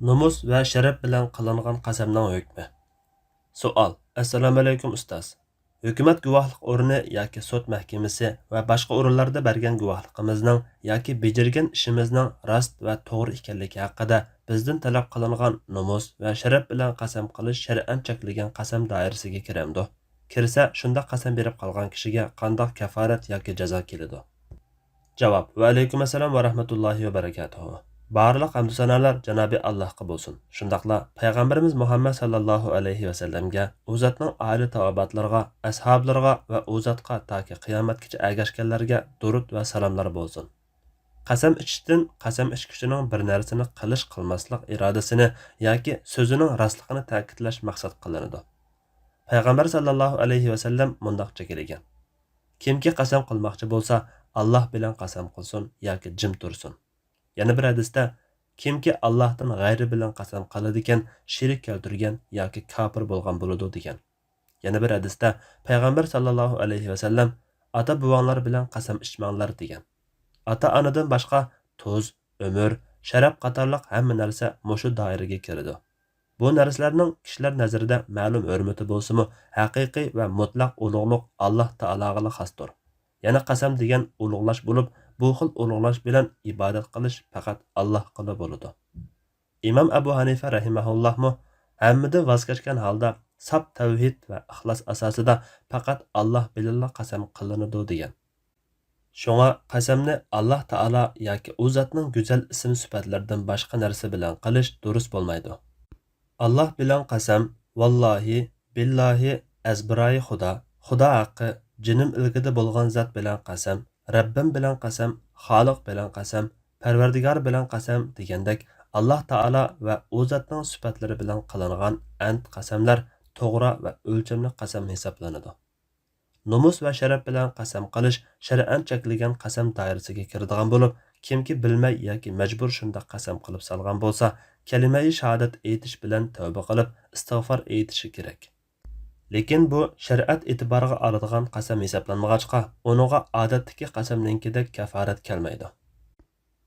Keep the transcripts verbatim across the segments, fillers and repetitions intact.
نومۇس ۋە شەرەپ بىلەن قىلىنغان قەسەمنىڭ ھۆكمى. سوئال: ئەسسالامۇئەلەيكۇم ئۇستاز. ھۆكۈمەت گۇۋاھلىق ئورنى ياكى سوت مەھكىمىسى ۋە باشقا ئورۇنلاردا بەرگەن گۇۋاھلىقىمىزنىڭ ياكى بېجىرگەن ئىشىمىزنىڭ راست ۋە توغرا ئىكەنلىكى ھەققىدە بىزدىن تەلەپ قىلىنغان نومۇس ۋە شەرەپ بىلەن قەسەم قىلىش شەرئەن چەكلىگەن قەسەم دائىرىسىگە كىرەمدۇ؟ كىرسە، شۇنداق قەسەم بېرىپ قالغان كىشىگە قانداق كاپارەت ياكى جازا كېلىدۇ؟ جاۋاب: ۋەئەلەيكۇم ئەسسالام ۋە رەھمەتۇللاھى ۋە بەرىكاتۇھۇ. بارلىق ھەمدۇسانالار جانابى ئاللاھقا بولسۇن. شۇنداقلا پەيغەمبىرىمىز مۇھەممەد ساللاللاھۇ ئەلەيھى ۋەسەللەمگە، ئۇ زاتنىڭ ئائىلە تاۋابىئاتلىرىغا، ئەسھابلىرىغا ۋە ئۇ زاتقا تاكى قىيامەتكىچە ئەگەشكەنلەرگە دۇرۇت ۋە سالاملار بولسۇن. قەسەم ئىچىشتىن قەسەم ئىچكۈچىنىڭ بىر نەرسىنى قىلىش-قىلماسلىق ئىرادىسىنى ياكى سۆزىنىڭ راستلىقىنى تەكىتلەش مەقسەت قىلىنىدۇ. پەيغەمبەر ساللاللاھۇ ئەلەيھى ۋەسەللەم مۇنداق چەكلىگەن: كىمكى قەسەم قىلماقچى بولسا، ئاللاھ بىلەن قەسەم قىلسۇن ياكى جىم تۇرسۇن. يەنە بىر ھەدىستە: كىمكى ئاللاھتىن غەيرى بىلەن قەسەم قىلىدىكەن، شېرىك كەلتۈرگەن ياكى كاپىر بولغان بولىدۇ، دېگەن. يەنە بىر ھەدىستە پەيغەمبەر ساللاللاھۇ ئەلەيھى ۋەسەللەم: ئاتا-بوۋاڭلار بىلەن قەسەم ئىچمەڭلار، دېگەن. ئاتا-ئانىدىن باشقا تۇز، ئۆمۈر، شەرەپ قاتارلىق ھەممە نەرسە مۇشۇ دائىرىگە كىرىدۇ. بۇ نەرسىلەرنىڭ كىشىلەر نەزىرىدە مەلۇم ھۆرمىتى بولسىمۇ، ھەقىقىي ۋە مۇتلەق ئۇلۇغلۇق ئاللاھ تائالاغىلا خاستۇر. يەنە قەسەم دېگەن ئۇلۇغلاش بولۇپ، بۇ خىل ئۇلۇغلاش بىلەن ئىبادەت قىلىش پەقەت ئاللاھقىلا بولىدۇ. ئىمام ئەبۇ ھەنىفە رەھىمەھۇللاھمۇ ھەممىدىن ۋاز كەچكەن ھالدا ساپ تەۋھىد ۋە ئىخلاس ئاساسىدا پەقەت ئاللاھ بىلەنلا قەسەم قىلىنىدۇ، دېگەن. شۇڭا قەسەمنى ئاللاھ تائالا ياكى ئۇ زاتنىڭ گۈزەل ئىسىم-سۈپەتلىرىدىن باشقا نەرسە بىلەن قىلىش دۇرۇس بولمايدۇ. ئاللاھ بىلەن قەسەم، ۋاللاھى، بىللاھى، ئەزبىرايى خۇدا، خۇدا ھەققى، جېنىم ئىلكىدە بولغان زات بىلەن قەسەم، رەببىم بىلەن قەسەم، خالىق بىلەن قەسەم، پەرۋەردىگار بىلەن قەسەم دېگەندەك، ئاللاھ تائالا ۋە ئۇ زاتنىڭ سۈپەتلىرى بىلەن قىلىنغان ئەنت قەسەملەر توغرا ۋە ئۆلچەملىك قەسەم ھېسابلىنىدۇ. نومۇس ۋە شەرەپ بىلەن قەسەم قىلىش شەرئەن چەكلىگەن قەسەم دائىرىسىگە كىرىدىغان بولۇپ، كىمكى بىلمەي ياكى مەجبۇر شۇنداق قەسەم قىلىپ سالغان بولسا، كەلىمەي شاھادەت ئېيتىش بىلەن تەۋبە قىلىپ، ئىستىغفار ئېيتىشى كېرەك. لېكىن بۇ شەرىئەت ئېتىبارىغا ئالىدىغان قەسەم ھېسابلانمىغاچقا، ئۇنىڭغا ئادەتتىكى قەسەمنىڭكىدەك كاپارەت كەلمەيدۇ.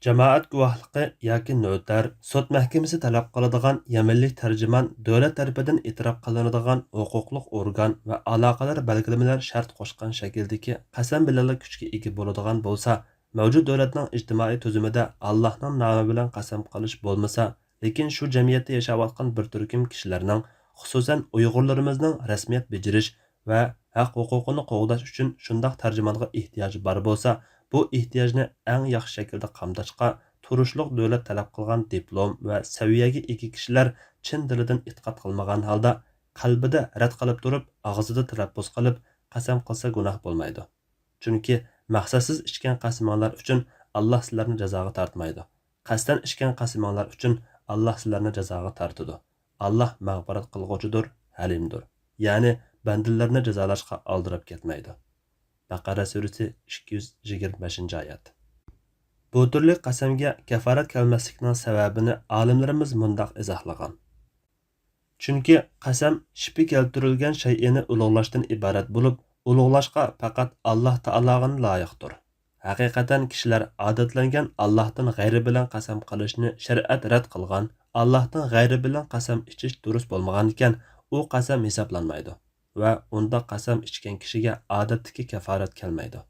جامائەت گۇۋاھلىقى ياكى نوتار، سوت مەھكىمىسى تەلەپ قىلىدىغان يەمەنلىك تەرجىمان، دۆلەت تەرىپىدىن ئېتىراپ قىلىنىدىغان ھوقۇقلۇق ئورگان ۋە ئالاقىدار بەلگىلىمىلەر شەرت قوشقان شەكىلدىكى قەسەم بىلەنلا كۈچكە ئىگە بولىدىغان بولسا، مەۋجۇت دۆلەتنىڭ ئىجتىمائىي تۈزۈمىدە ئاللاھنىڭ نامى بىلەن قەسەم قىلىش بولمىسا، لېكىن شۇ جەمئىيەتتە ياشاۋاتقان بىر تۈركۈم كىشىلەرنىڭ، خۇسۇسەن، ئۇيغۇرلىرىمىزنىڭ رەسمىيەت بېجىرىش ۋە ھەق-ھوقۇقىنى قوغداش ئۈچۈن شۇنداق تەرجىمانغا ئېھتىياجى بار بولسا، بۇ ئېھتىياجنى ئەڭ ياخشى شەكىلدە قامداشقا تۇرۇشلۇق دۆلەت تەلەپ قىلغان دىپلوم ۋە سەۋىيەگە ئىگە كىشىلەر چىن دىلىدىن ئېتىقاد قىلمىغان ھالدا، قەلبىدە رەت قىلىپ تۇرۇپ، ئاغزىدا تەلەپپۇز قىلىپ، قەسەم قىلسا گۇناھ بولمايدۇ. چۈنكى مەقسەتسىز ئىچكەن قەسىمىڭلار ئۈچۈن ئاللاھ سىلەرنى جازاغا تارتمايدۇ. قەستەن ئىچكەن قەسىمىڭلار ئۈچۈن ئاللاھ سىلەرنى جازاغا تارتىدۇ. ئاللاھ مەغپىرەت قىلغۇچىدۇر، ھەلىمدۇر. يەنى بەندىلەرنى جازالاشقا ئالدىراپ كەتمەيدۇ. بەقەرە سۈرىسى، ئىككى يۈز يىگىرمە بەشىنچى ئايەت. بۇ تۈرلۈك قەسەمگە كاپارەت كەلمەسلىكنىڭ سەۋەبىنى ئالىملىرىمىز مۇنداق ئىزاھلىغان. چۈنكى قەسەم شىپى كەلتۈرۈلگەن شەيئىنى ئۇلۇغلاشتىن ئىبارەت بولۇپ، ئۇلۇغلاشقا پەقەت ئاللاھ تائالاغىلا لايىقتۇر. ھەقىقەتەن كىشىلەر ئادەتلەنگەن ئاللاھتىن غەيرى بىلەن قەسەم قىلىشنى شەرىئەت رەت قىلغان، ئاللاھتىن غەيرى بىلەن قەسەم ئىچىش دۇرۇس بولمىغانىكەن، ئۇ قەسەم ھېسابلانمايدۇ ۋە ئۇنداق قەسەم ئىچكەن كىشىگە ئادەتتىكى كاپارەت كەلمەيدۇ.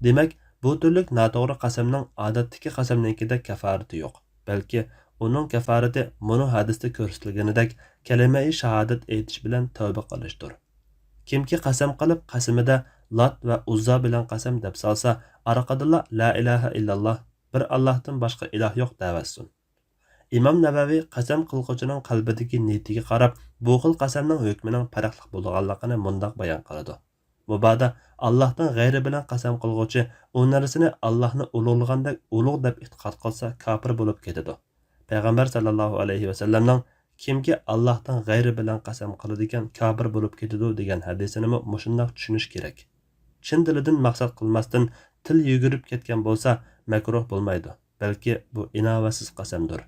دېمەك، بۇ تۈرلۈك ناتوغرا قەسەمنىڭ ئادەتتىكى قەسەمنىڭكىدەك كاپارىتى يوق، بەلكى ئۇنىڭ كاپارىتى مۇنۇ ھەدىستە كۆرسىتىلگىنىدەك كەلىمەئى شاھادەت ئېيتىش بىلەن تەۋبە قىلىشتۇر. كىمكى قەسەم قىلىپ، قەسىمىدە لات ۋە ئۇززا بىلەن قەسەم دەپ سالسا، ئارقىدىنلا لا ئىلاھە ئىللاللاھ، بىر ئاللاھتىن باشقا ئىلاھ يوق دەۋەتسۇن. ئىمام نەۋەۋى قەسەم قىلغۇچىنىڭ قەلبىدىكى نىيىتىگە قاراپ، بۇ خىل قەسەمنىڭ ھۆكمىنىڭ پەرقلىق بولىدىغانلىقىنى مۇنداق بايان قىلىدۇ: مۇبادا ئاللاھتىن غەيرى بىلەن قەسەم قىلغۇچى ئۇ نەرسىنى ئاللاھنى ئۇلۇغلىغاندەك ئۇلۇغ دەپ ئېتىقاد قىلسا، كاپىر بولۇپ كېتىدۇ. پەيغەمبەر ساللاللاھۇ ئەلەيھى ۋەسەللەمنىڭ «كىمكى ئاللاھتىن غەيرى بىلەن قەسەم قىلىدىكەن، كاپىر بولۇپ كېتىدۇ» دېگەن ھەدىسىنىمۇ مۇشۇنداق چۈشىنىش كېرەك. چىن دىلىدىن مەقسەت قىلماستىن، تىل يۈگۈرۈپ كەتكەن بولسا، مەكرۇھ بولمايدۇ، بەلكى بۇ ئىناۋەتسىز قەسەمدۇر.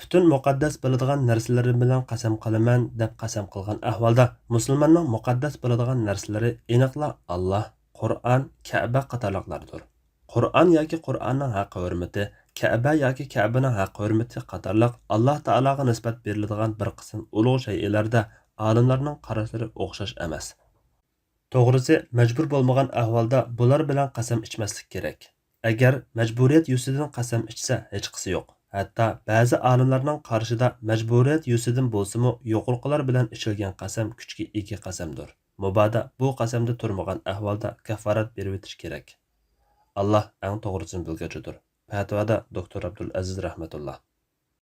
پۈتۈن مۇقەددەس بىلىدىغان نەرسىلىرىم بىلەن قەسەم قىلىمەن دەپ قەسەم قىلغان ئەھۋالدا، مۇسۇلماننىڭ مۇقەددەس بىلىدىغان نەرسىلىرى ئېنىقلا ئاللاھ، قۇرئان، كەبە قاتارلىقلاردۇر. قۇرئان ياكى قۇرئاننىڭ ھەققى-ھۆرمىتى، كەبە ياكى كەبىنىڭ ھەق-ھۆرمىتى قاتارلىق ئاللا تائالاغا نىسبەت بېرىلىدىغان بىر قىسىم ئۇلۇغ شەيئىلەردە ئالىملارنىڭ قاراشلىرى ئوخشاش ئەمەس. توغرىسى، مەجبۇر بولمىغان ئەھۋالدا بۇلار بىلەن قەسەم ئىچمەسلىك كېرەك. ئەگەر مەجبۇرىيەت يۈزىسىدىن قەسەم ئىچسە، ھېچقىسى يوق. ھەتتا بەزى ئالىملارنىڭ قارىشىدا مەجبۇرىيەت يۈزىسىدىن بولسىمۇ، يۇقىرىقىلار بىلەن ئىچىلگەن قەسەم كۈچكە ئىگە قەسەمدۇر. مۇبادا بۇ قەسەمدە تۇرمىغان ئەھۋالدا كەففارەت بېرىۋېتىش كېرەك. ئاللا ئەڭ توغرىسىنى بىلگۈچىدۇر. پەتىۋادا دوكتور ئابدۇلئەزىز رەھمەتۇللا.